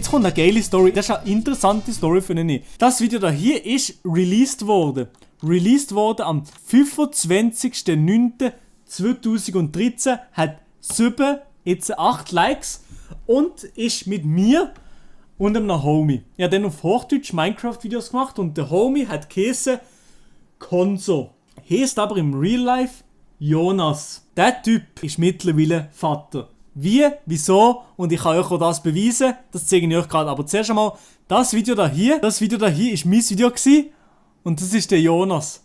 jetzt kommt eine geile Story. Das ist eine interessante Story für ihn. Das Video da hier ist released worden. Released worden am 25.09.2013. Hat 8 Likes und ist mit mir und einem Homie. Ich habe dann auf Hochdeutsch Minecraft-Videos gemacht und der Homie hat geheißen Konzo. Heißt aber im Real Life Jonas. Der Typ ist mittlerweile Vater. Wie, wieso und ich kann euch auch das beweisen, das zeige ich euch gerade. Aber zuerst einmal, das Video da hier ist mein Video gewesen und das ist der Jonas.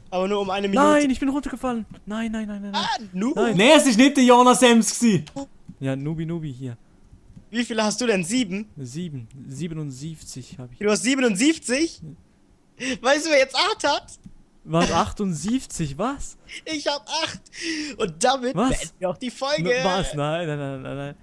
Aber nur um eine Minute. Nein, ich bin runtergefallen. Nein. Nubi? Nein, es ist nicht der Jonas Ems gewesen. Ja, Nubi hier. Wie viele hast du denn? 7? 77 habe ich. Du hast 77? Weißt du, wer jetzt 8 hat? Was? 78? Was? Ich hab 8. Und damit Was? beenden wir auch die Folge. Was? Nein.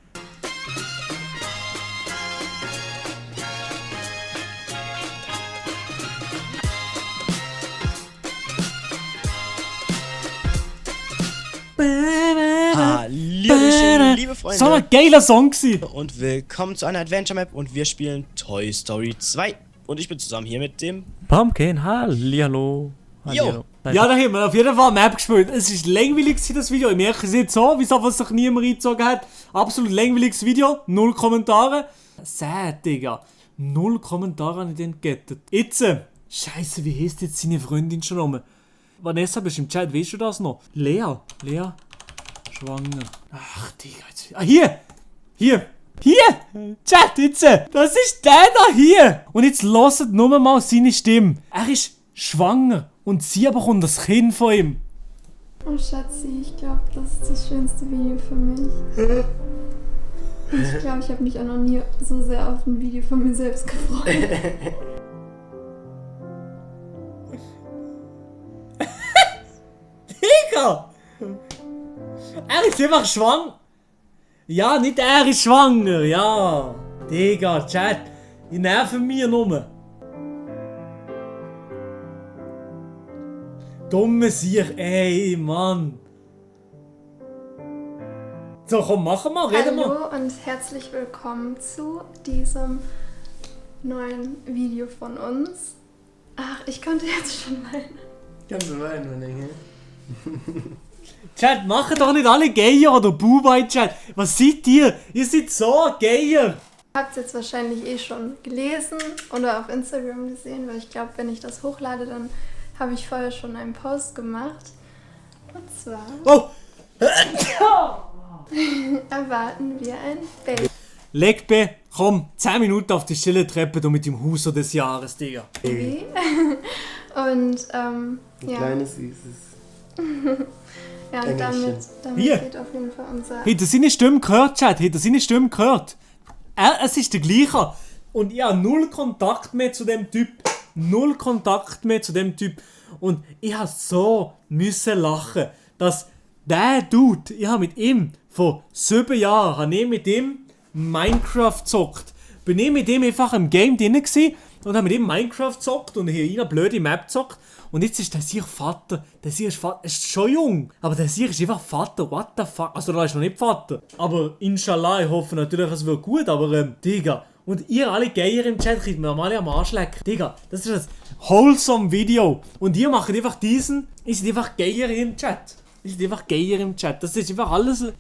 Hallöchen, liebe Freunde. So ein geiler Song gewesen. Und willkommen zu einer Adventure Map und wir spielen Toy Story 2. Und ich bin zusammen hier mit dem... Pumpkin, hallihallo. Jo. Ja, da haben wir auf jeden Fall Map gespielt. Es ist langweilig das Video. Ich merke es jetzt so, wieso was sich niemand reingezogen hat. Absolut langweiliges Video. 0 Kommentare. Sad, Digga. 0 Kommentare habe ich dann gettet. Jetzt, Scheiße, wie heisst jetzt seine Freundin schon rum? Vanessa, bist du im Chat? Weißt du das noch? Lea. Schwanger. Ach, Digga. Jetzt... Ah, hier. Chat, jetzt. Das ist der da hier. Und jetzt hört nur mal seine Stimme. Er ist schwanger. Und sie bekommt das Kind von ihm. Oh Schatzi, ich glaube, das ist das schönste Video für mich. Und ich glaube, ich habe mich auch noch nie so sehr auf ein Video von mir selbst gefreut. Digga! Er ist einfach schwanger. Ja, nicht er ist schwanger, ja. Digga, Chat. Die nerven mir nur. Dumme Sieg, ey, Mann. So, komm, machen wir, reden wir. Hallo und herzlich willkommen zu diesem neuen Video von uns. Ach, ich konnte jetzt schon weinen. Kannst du weinen, Dinge? Chat, machen doch nicht alle Geier oder Bubai, Chat. Was seid ihr? Ihr seid so Geier. Ihr habt es jetzt wahrscheinlich eh schon gelesen oder auf Instagram gesehen, weil ich glaube, wenn ich das hochlade, dann habe ich vorher schon einen Post gemacht. Und zwar Oh! erwarten wir ein Baby. Legbe, komm, 10 Minuten auf die stille Treppe du mit dem Huso des Jahres, Digga. Und Ein ja. kleines, süßes. Ja, und Engelchen. damit Hier. geht auf jeden Fall unser... Habt ihr seine Stimme gehört, Chat? Habt ihr seine Stimme gehört? Es ist der gleiche. Und ich habe 0 Kontakt mehr zu dem Typ. 0 Kontakt mehr zu dem Typ. Und ich habe so müssen lachen, dass der Dude, ich habe mit ihm vor 7 Jahren, habe ich mit ihm Minecraft gezockt. Bin ich mit ihm einfach im Game drin gewesen und habe mit ihm Minecraft gezockt und hier eine blöde Map gezockt. Und jetzt ist der Sieg Vater. Der Sieg ist Vater. Er ist schon jung. Aber der Sieg ist einfach Vater. What the fuck? Also, da ist noch nicht Vater. Aber inshallah, ich hoffe natürlich, es wird gut. Aber, Digga. Und ihr alle Geier im Chat kriegt mir mal am Arsch lecken. Digga, das ist ein wholesome Video. Und ihr macht einfach diesen. Ihr seid einfach Geier im Chat. Ihr seid einfach Geier im Chat. Das ist einfach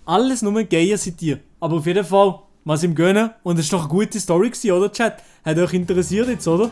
alles nur Geier seid ihr. Aber auf jeden Fall, was ihm gönnen. Und es ist doch eine gute Story gewesen, oder, Chat? Hat euch interessiert jetzt, oder?